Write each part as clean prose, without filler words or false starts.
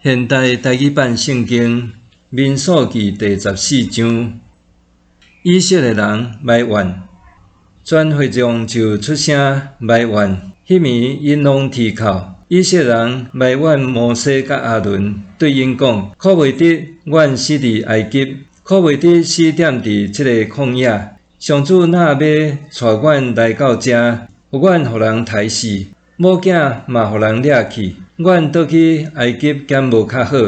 現代台語版聖經民數記第十四章，以色列人埋怨，全會眾就出聲埋怨。彼暝𪜶攏啼哭，以色列人埋怨摩西佮亞倫，對𪜶講：可袂得，阮死佇埃及，可袂得死踮佇這个曠野。上主若欲帶阮來到遮，予阮予人刣死，某囝嘛予人掠去，阮倒去埃及敢無較好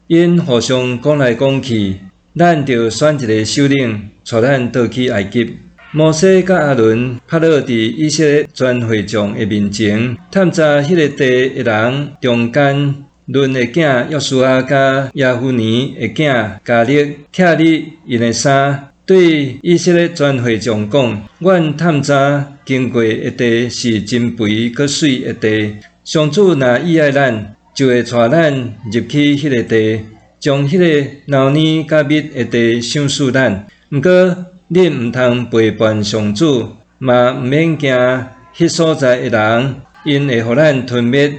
？𪜶互相講來講去，咱著選一个首領，帶咱倒去埃及。摩西佮亞倫拍落佇以色列全會眾的面前，探查彼个地的人中間，嫩的囝約書亞佮耶孚尼的囝迦勒，拆你𪜶的衫，對以色列全會眾講：阮探查經過的地是真肥閣媠的地。上主若喜愛咱，就會帶咱入去彼个地，將彼個流奶佮蜜的地賞賜咱。毋過，恁毋通背叛上主，嘛毋免驚彼所在的人，𪜶會予咱吞滅。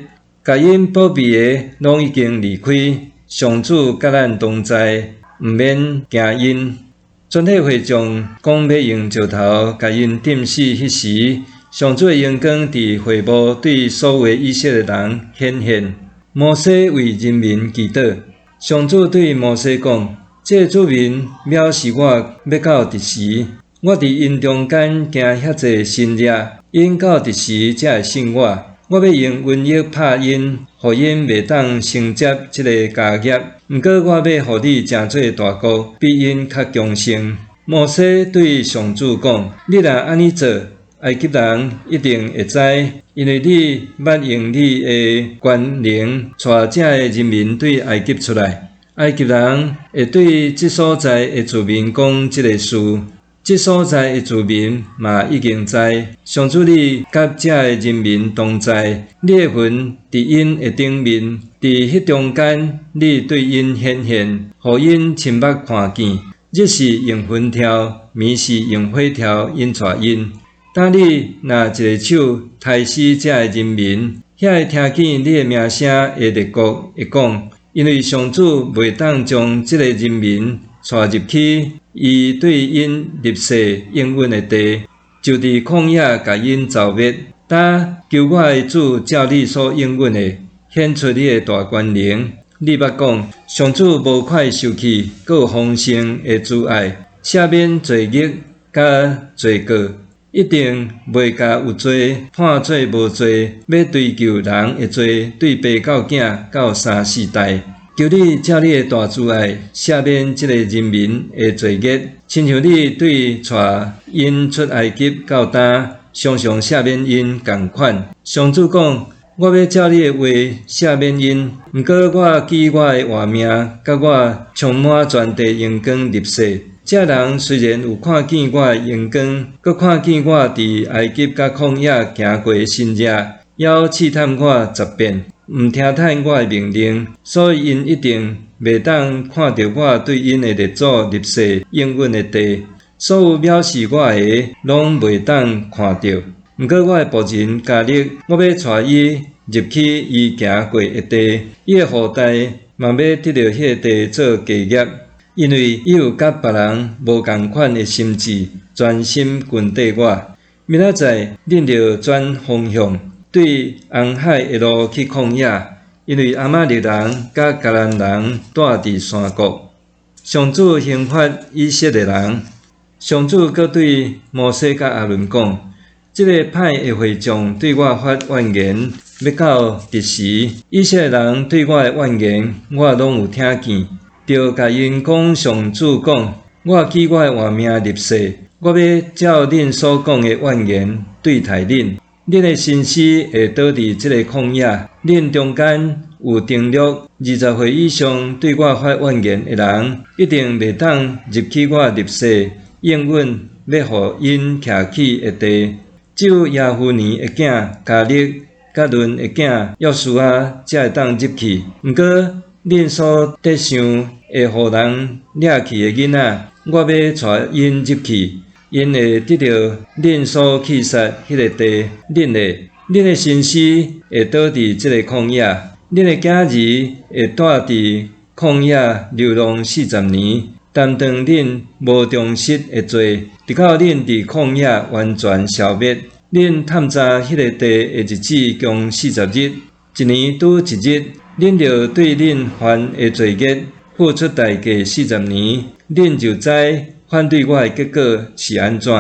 共𪜶保庇的攏已經離開，上主佮咱同在，毋免驚𪜶。全體會眾講欲用石頭共𪜶釘死彼時，上主的榮光佇會幕對所有以色列人顯現。摩西為人民祈禱，上主對摩西講：這個子民藐視我，欲到佇時？我佇𪜶中間行遐濟神跡，𪜶到佇時才會信我？我欲用瘟疫拍𪜶，予𪜶袂當承接這个家業。毋過我欲予你成做大國，比𪜶較強盛。摩西對上主講：你若按呢做，埃及人一定會知，因為你捌用你的權能帶這个人民對埃及出來。埃及人會對這所在的子民講這个事，這所在的子民嘛已經知。上主你佮這个人民同在，你的雲佇𪜶的頂面，佇彼中間，你對𪜶顯現，予𪜶親目看見。日是用雲柱，暝是用火柱引帶𪜶。當你若一个手刣死這个人民，遐个聽見你的名聲的列國會講：因為上主袂當將這个人民帶入去，伊對𪜶立誓應允的地，就佇曠野共𪜶蹂滅。當求我的主照你所應允的，顯出你的大權能。你捌講，上主無快受氣，閣有豐盛的慈愛，赦免罪孽佮罪過，一定袂共有罪判做無罪，欲追究人的罪，對爸到囝到三四代。求你照你的大慈愛，赦免這个人民的罪孽，親像你對帶𪜶出埃及到今，常常赦免𪜶仝款。上主講：我欲照你的話赦免𪜶，毋過我記我的活命，佮我充滿全地榮光立誓。這人雖然有看見我的榮光，閣看見我佇埃及佮曠野行過的神跡，猶試探我十遍，毋聽採我的命令，所以𪜶一定袂當看著我對𪜶的列祖立誓應允的地。所有藐視我的，攏袂當看著。毋過我的僕人迦勒，我欲帶伊入去伊行過的地，伊的後代嘛欲得著彼个地做家業，因為伊有佮別人無仝款的心志，專心跟綴我。明仔載，恁著轉方向，對紅海的路去曠野，因為亞瑪力人佮迦南人住佇山谷。上主刑罰以色列人，上主閣對摩西佮亞倫講：這个歹的會眾對我發怨言，欲到佇時？以色列人對我的怨言，我攏有聽見。著共𪜶講，上主講：我記我的活命立誓，我欲照恁所講的怨言對待恁。恁的身屍會倒佇這个曠野，恁中間有丁六20歲以上對我發怨言的人，一定袂當入去我立誓應允欲予𪜶徛起的地。只有耶孚尼的囝迦勒佮嫩的囝約書亞才會當入去。毋過，恁所得想會予人掠去的囡仔，我欲帶𪜶入去，𪜶會得著恁所去殺彼个地。恁的身屍會倒佇這个曠野。恁的囝兒會蹛佇曠野流浪40年，擔當恁無忠實的罪，直到恁佇曠野完全消滅。恁探查彼个地的日子共40日，一年拄一日，恁著對恁犯的罪孽付出代價四十年，恁就知反對我的結果是按怎。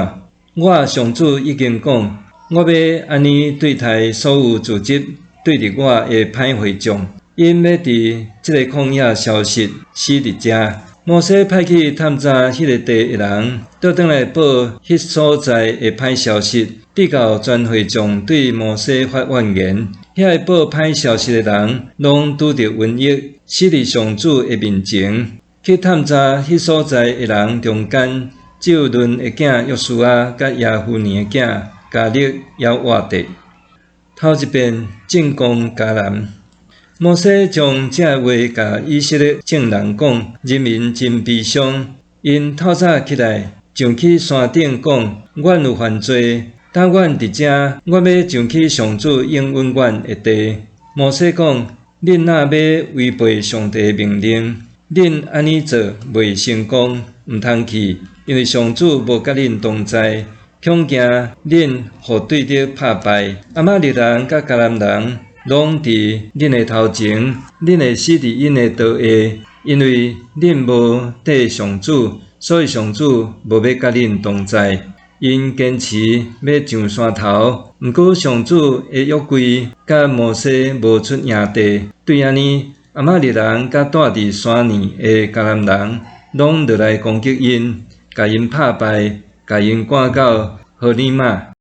我上主已經講，我欲按呢對待所有組織對立我的歹會眾，𪜶欲佇這个曠野消失，死佇遮。摩西派去探查彼个地的人，倒轉來報彼所在的歹消息，直到全會眾對摩西發怨言。遐个報歹消息的人，攏拄著瘟疫，死佇上主的面前。去探查彼所在的人中間，只有嫩的囝約書亞佮耶孚尼的囝迦勒猶活著。頭一遍進攻迦南。摩西將這話共以色列眾人講，人民真悲傷。𪜶透早起來，上去山頂講：阮有犯罪，等阮佇遮，阮欲上去上主應允阮的地。摩西講：恁若欲違背上帝的命令，恁按呢做袂成功，毋通去，因為上主無佮恁同在，恐驚恁予對敵拍敗。亞瑪力人佮迦南人攏佇恁的頭前，恁會死佇𪜶的刀下，因為恁無綴上主，所以上主無欲佮恁同在。𪜶堅持欲上山頭，毋過上主的約櫃佮摩西無出營地。對按呢，亞瑪力人佮蹛佇山爾的迦南人，攏落來攻擊𪜶，共𪜶拍敗，共𪜶趕到何珥瑪。